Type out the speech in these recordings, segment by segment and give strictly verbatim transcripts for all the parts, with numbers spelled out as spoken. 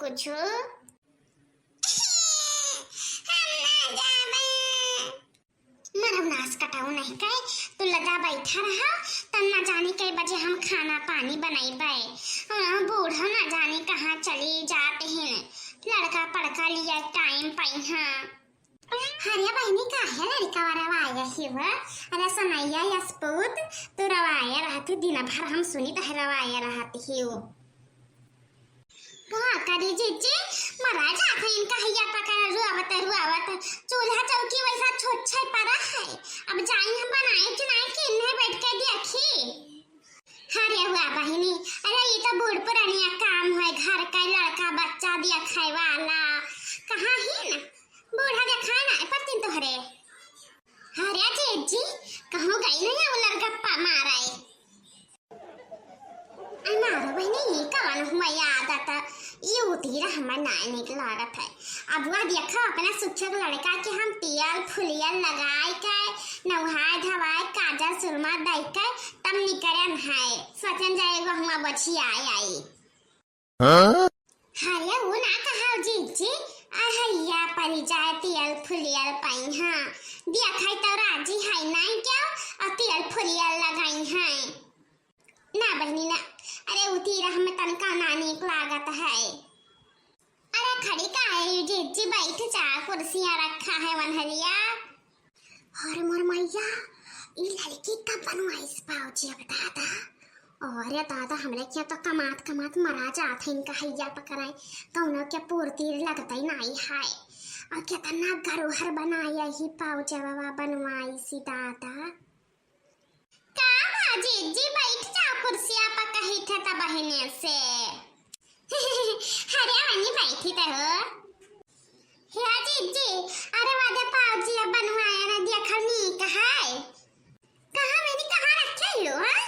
पूछू। हम ना जाबे। मरब नास कटाऊ नहीं कहे, तू लदा बैठा रहा, तब ना जानी कई बजे हम खाना पानी बनैबे। हाँ, बूढ़ा ना जानी कहाँ चली जात हैं, लड़का पड़का लिया टाइम पाई। हाँ। अरे बहिनी, काहे लड़का रवाया ही हो? अरे सनैया यसपूत, तू रवाया रहत ही, दिन भर हम सुनी तह रवाया रहत ही हो। का करी जीजी, मरा जात है इनका हैया पकड़ रुआवत रुआवत। चूल्हा चौकी वैसा छोट छे पड़ा है। अब जाई हम बनाए चुनाए के इन्हें बैठ के देखी। अरे वाह बहिनी, अरे ई तो बूढ़ पुरानिया काम है, घर का लड़का बच्चा देखै वाला। कहाँ ही ना बूढ़ा देखाए ना पड़तीन तोहरे। अरे जीजी, कहूँ गई नहीं उलर गप्पा मारे। अरे मारो बहिनी, ई कवन हुआ आदत? ई उतीरा हमर नाय निक लागत है। अब वह देखो अपना सुच्छक लड़का के हम तेल फुलियल लगाए के, नहाए धवाए, काजल सुरमा दई के, तब निकरन है। सोचन जाए एगो हुआ बछिया आई। हाँ? अरे वो ना कहा जीजी, अहैया परी जाए तेल फुलियल पाई हाँ। देखै तो राजी है नहीं क्या, और तेल फुलियल लगाई है। ना बहिनी ना, अरे उतीरा हमें तनका ना नीक लागत है। अरे खड़ी का है जीजी, बैठ जा, कुर्सियाँ रखा है वनहरिया। अरे मोर मैया, ई लड़की कब बनवाइस पाउजी अब दादा? अरे दादा, हमरे के तो कमात कमात मरा जात है इनका हैया पकड़ाए, कौनो के पूर्ति लगते नहीं है। और कितना गरुहर बनाया ही पाउजी बाबा बनवाइसी दादा। का बा जीजी, बैठ जाओ कुर्सिया पर, कही थे त बहिने से। अरे वनी बैठी त हो। हे जीजी, अरे वादे पाउजी अब बनवाया ना, देखा नीक है। कहाँ मैंने कहाँ रखे हो, हाँ?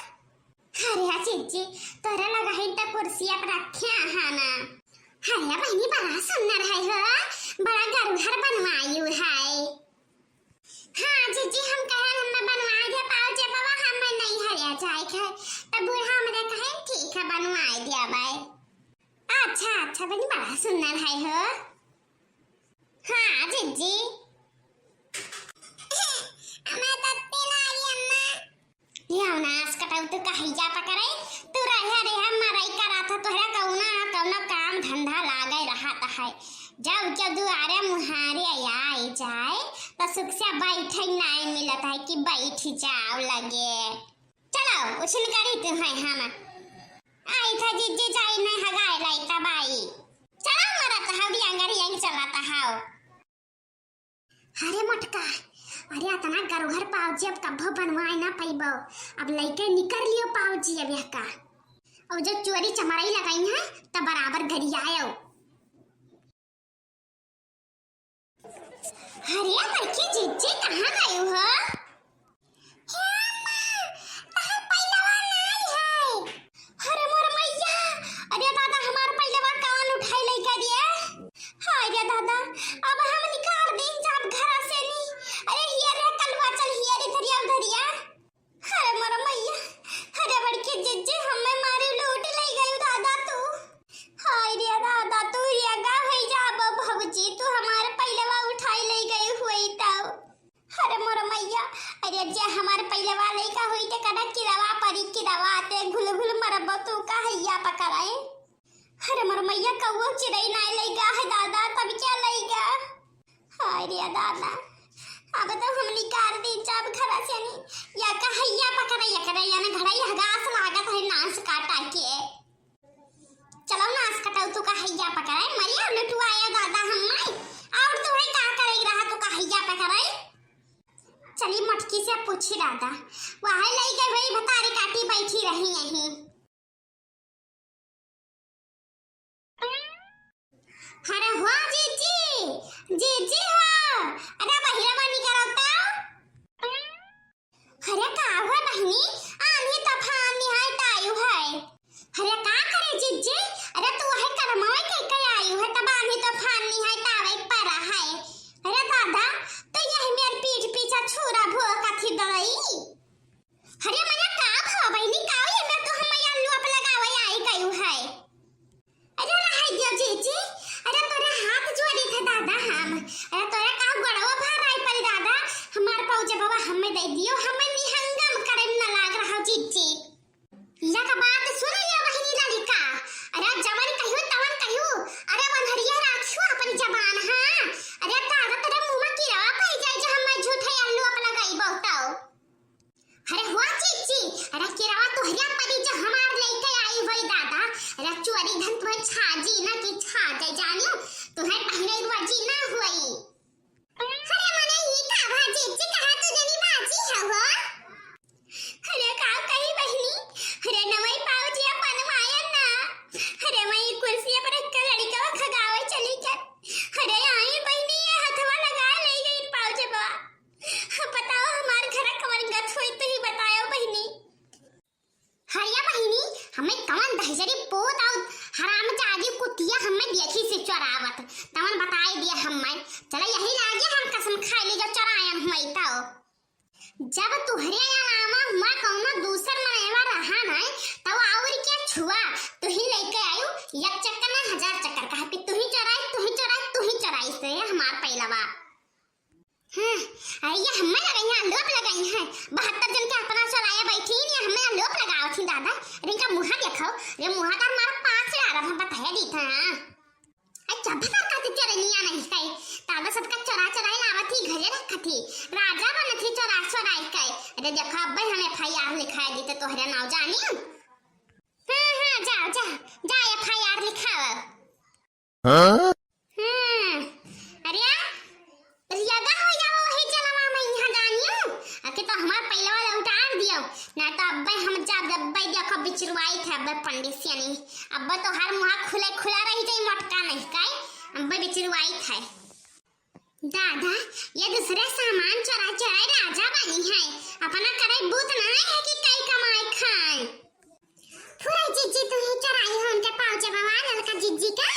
अरे जीजी, तोरा लगा है त कुर्सिया पर रखे आहा ना। अरे बहिनी, बड़ा सुंदर है हो, बड़ा गरुहर बनवायु है। हाँ जीजी, हम कहे हमें बनवाए दे पाउजी बाबा, हमें नहीं हरिया जाए के है। तब बूढ़ा हमरे कहे ठीक है बनवाए दिया बाय। अच्छा अच्छा बनी, बड़ा सुंदर है हो। हाँ जीजी। हमें तत्ते लाई अम्मा। ये नास कटाऊ तू कहिया पकड़े, तू रहे रहे मरई करा था, तोहरा कौनो ना कौनो काम धंधा लागे रहत है। जब के दुआरे मुहारे आई जाए, त सुख से बैठे नाय मिलत है कि बैठ जाओ लगे। चलो, उछिन करी तू है हम। आई था जीजी जाई नहीं हगाए लाई तबाई। चलो मरत हव, डियांगर यंग चलत हव। अरे मोटका, अरे अतना गरुहर पाउजी अब कब्बो बनवाए ना पइबो। अब लइके निकर लियो पाउजी अब यह का। और जो चोरी चमरई लगाई है, तब बराबर गरियायो। अरे बड़की जीजी, कहाँ गयू हो? हे अम्मा, तहार पइलवा नाई है। अरे मोर मइया, अरे दादा, हमार पइलवा कौन उठाई लइका दिए? हाय रे दादा, अब हम निकाल दीन जाब घरा से नी। अरे हिया रे कलुआ, चल हिया रे धरिया उधरिया। अरे मोर मइया, अरे बड़की जिज्जी, हमें मारी लूट लई गयू दादा तू। हाय रे दादा, तू रेगा होई जाबो भौजी, तू हमार पइलवा उठाई लई गयू होई तब। अरे मोर मइया, अरे जे हमार पइलवा लइका होई ते कदा किरवा परी किरवा ते घुल घुल मरबो तू का हैया पकड़ाए। अरे मोर मइया, कौओ चिरई नाय लइगा है दादा, तब क्या लइगा? हाय रे दादा, अब तो हम निकाल दी जाब घरा से नी। या का हैया पकड़े, या करे, या ना घड़ा, या घास लागत है नास काटा के। चलो नास कटाऊ तू का हैया पकड़े, मरिया लुटुआ या दादा हम माई। और तू है का करे रहा तू का हैया पकड़े? चली मटकी से पूछी दादा, वह लई गई वही भतारी काटी बैठी रही यहीं। अरे हो जीजी, जीजी हो, अरे बहिरा बानी करता। अरे का हुआ बहिनी, आंधी तूफान निहायत आयु है। अरे का करे जीजी, अरे तू है करमावे के के आयु है, तब आंधी तूफान निहायत आवे पड़ा है। अरे दादा, तो यह मेर पीठ पीछा छुरा भो कथी दई। अरे मने का भा बहिनी, का ये में तो हम आलू आप लगावे आई गयू है। अरे रहाई दियो जीजी, अरे हो जीजी, अरे केरवा तोहरिया परी जो हमार लइके आई होई दादा, अरे चोरी धन तुम्हें छाजी ना कि छाजे जानियो, तुम्हें पहिने रुआ जी ना हुई। अरे मने ई का भा जीजी कहा तू जनी बाजी है हो? अरे का कही बहिनी, अरे नवई पाउजी अपन मायन ना, अरे वही कुर्सी पर एक लड़का खगावे चली के, अरे आई बहिनी ये हथवा लगा ले गई पाउजी बा। बताओ हमार घर कवन गत होई, तू ही बताओ बहिनी। हरिया बहिनी, हमें कवन दहजरी पूत और हरामजादी कुतिया हमें देखी से चोरावत, तवन बताई दिया हमें। चला यही लागे हम कसम खाई ली जो चोरायन हुई तो। जब तुहरे अलावा हुआ कौनो दूसर मनवा रहा नहीं, तब और क्या छुआ, तू ही लेके आयु एक चक्कर ना हजार चक्कर, कहा कि तू ही चोराई, तू ही चोराई, तू ही चोराई से हमार पैलवा। हाँ, अरे ये हमें लगाई है, आलोप लगाई है। बहत्तर जन के अपना चलाया बैठी, ये हमें आलोप लगावत ही दादा। अरे इनका मुँह देखो, ये मुँह का हमारा पास से आ रहा, हम बताया दी था। अरे जब भर का तो चोरनिया नहीं है, दादा सबका चोरा चोरा लावत ही घरे रखत ही। राजा बनत ही चोरा चोरा के। अरे देखो अब हमें एफ आई आर लिखाए दी तो तोहरे नाव जानी। हाँ, हाँ, जा, जा, जा एफ आई आर लिखाओ। हाँ? हम्म, अरे, ज्यादा हो जाओ वही चलवा में यहाँ दानियो, आके तो हमार पैलवा उतार दियो, ना तो अब्बे हम जा अब्बे देखो बिचरुआई थे अब्बे पंडित सियानी, अब्बे तो हर मुहा खुले खुला रही जाई मटका नहीं काई, अब्बे बिचरुआई थे। दादा, ये दूसरे सामान चोरा चोरा राजा बनी है, अपना करे बूत ना है कि कई कमाए खाए। फुरा जीजी तू ही चोराई हो उनके पाउचे बवा ललका जीजी का।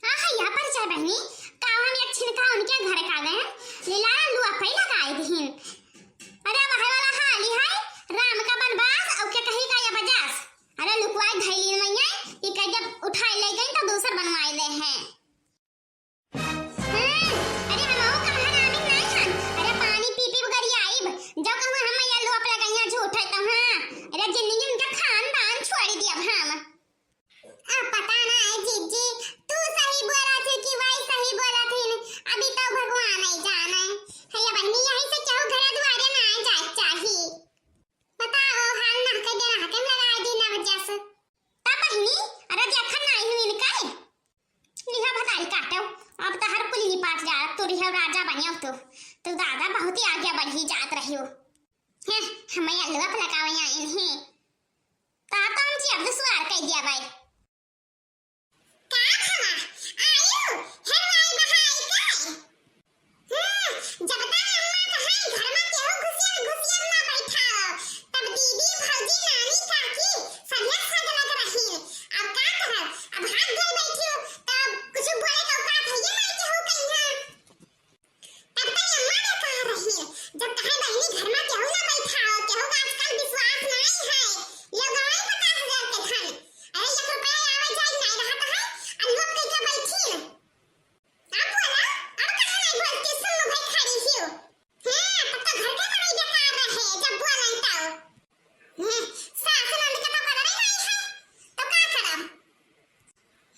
आहा, यहाँ पर जा बहनी, का हम एक छिनका उनके घर का गए, लीला लुआ पे लगाए दिहिन। अरे वह वाला हाली है, राम का बनवास, और के कहीं का ये बजास। अरे लुकवाई धैली मैया, ई कह जब उठाई ले गई तो दूसर बनवाई ले हैं। हम्म, अरे हम वो कहाँ रामी नहीं हन, अरे पानी पी पी गरियाइब, जो कहूँ हम ये लोग अपने कहीं झूठ है तो हाँ, अरे जिंदगी उनका खानदान छोड़ दिया हम। अब पता ना है जीजी, तू सही बोला थी कि वही सही बोला थी न? अभी तो भगवान ही जाने। है या बहनी, यहीं से केहू घर दुआरे ना जाए चाही। बताओ, हाल ना के देना हके लगा दी ना वजह से। तब बहनी, अरे देखन ना ही इनका है। लिहा भतारी काटो, अब तो हर कुल निपाट जा, तू रिहो राजा बनियो तू। तू दादा बहुत ही आगे बढ़ी जात रही हो। हैं, हमें अल्लुआ पे लगावे आइन हैं। ता तो हम जी अब दुश्वार कह दिया भाई। का भला? आयु, हर माई बहाई का? हम्म, जब तक अम्मा कहाई घर में केहू घुसियर, घुसियर ना बैठाओ, तब दीदी, भौजी, नानी, काकी सभे सजलत रही। अब का करब? अब हाथ धोए बैठी हो, तब कुछ बोले का औकात है ये नहीं केहू कहीं है। तब तक अम्मा ने कहा रही, जब कहे बहनी घर में केहू ना बैठाओ, केहू का आजकल विश्वास नहीं है, लोग गवाई पचास हजार के धन। अरे एक रुपया आवे जाए नहीं रहत है, अल्लुआ पे के बैठी। अब बोला, अब काहे नहीं बोलती? सुन लो भाई, खड़ी ही हो। हाँ, तब तो घर के मनई बेकार रहे, जब बोलन तब। हैं, सास नंद के तो कदर ही नहीं है, तो का करब?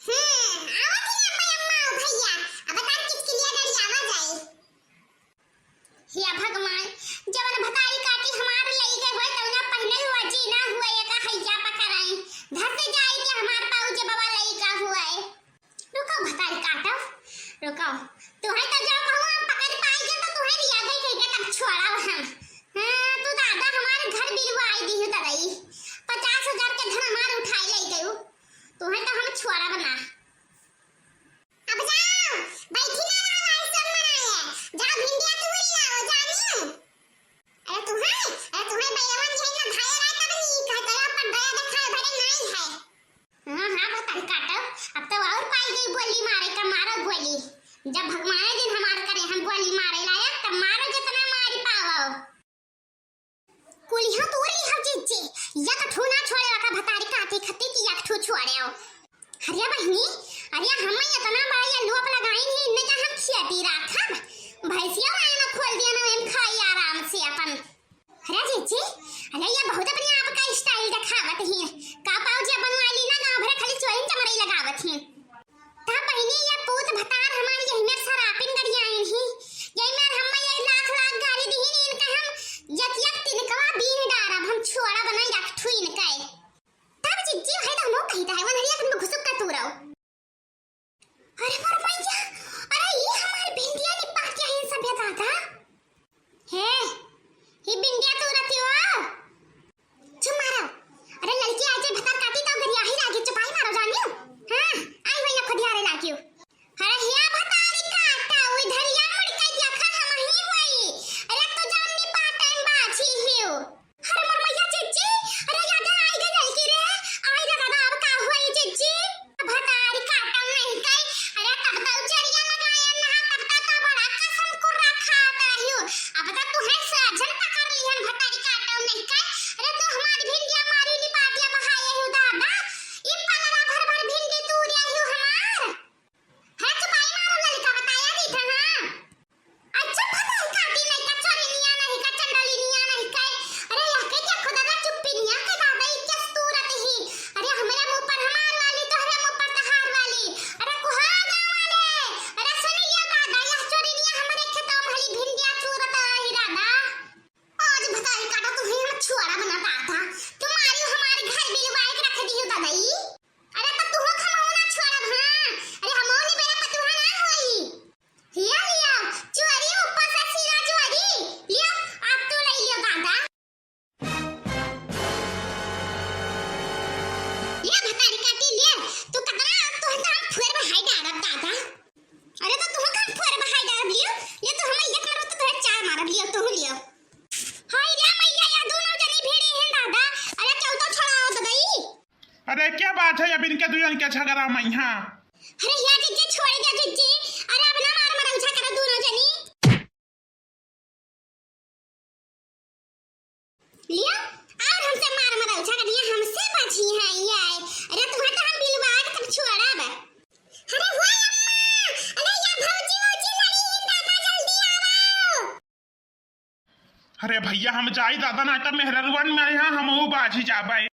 हम्म, आवत ही अम्मा, अम्मा, ओ भैया, अब तार किचकिलिया डरियावा जाई। हे भगवान, जवन भतारी काटी हमार लई गए होए, तौना पहिने हुआ जी ना हुआ, एका हैया पकड़ाई। धस जाई के हमार पाऊ जे बाबा लई का हुआ है। रुको भतारी काटो, रुको। तुहे तो जो कहूँ हम पकड़ पाई के तो तुहे दिया गई कह के तब छोड़ब हम। हाँ, तू दादा हमारे घर बिलवा आई दी हो तदई। पचास हजार के धन हमार उठाई ले गयू। तुहे तो हम छोड़ब ना। अब जाओ, बैठी ना रहो, ऐसे मनाए। जाओ भिंडिया तोड़ लाओ, जानी। अरे तुहे, अरे तुहे बैवन यही ना धाया रहा तब नहीं कहता है, पर दया दिखाए भरे नहीं है। हाँ, हाँ, भतारी काटो। अब तो और पाई गई गोली मारे का, मारो गोली। जब भगवान दिन हमार करे हम गोली मारे लायक, तब मारो जितना मारी पावो। कुलिया तोड़ ली हो जीजी, एक ठू ना छोड़े वाका भतारी काटे खत्ती कि एक ठू छोड़े हो। अरे बहिनी, अरे हम इतना बड़ा ये लोप लगाई नहीं, इनने का हम खेती राखब। भैंसिया लाए ना खोल दिया ना, हम खाई आराम से अपन। अरे जीजी, अरे ये बहुत अपने आप का style दिखावत ही। का पाउजी बनवाई ली ना, गाँव भरे खाली चोरी चमरई लगावत ही। ता बहिनी, ये पूत भतार हमारी यही में सरापिन गरियाइन ही। यही में हम ये लाख लाख गाली दिहिन, इनका हम यक यक तिनकवा अब लियो, तुम लियो। हाय रे मैया, या दोनों जनी भिड़ी हैं दादा। अरे चल तो छोड़ाओ तो दई। अरे क्या बात है, अब इनके दुइयन के झगड़ा में यहाँ। अरे या जिज्जी छोड़ दे जिज्जी। अरे अब ना मार मरौछा करो दोनों जनी। लिया, और हमसे मार मरौछा करिया, हमसे बची हैं ये। अरे तुम्हें तो हम बिलवा के तब छोड़ब। अरे हो अम्मा, अरे या भौजी, भौजी लड़ी हैं दादा, जल्दी आओ। अरे भैया हम जाई दादा, ना तो मेहररुअन में यहाँ हमहू बाझी जाबे।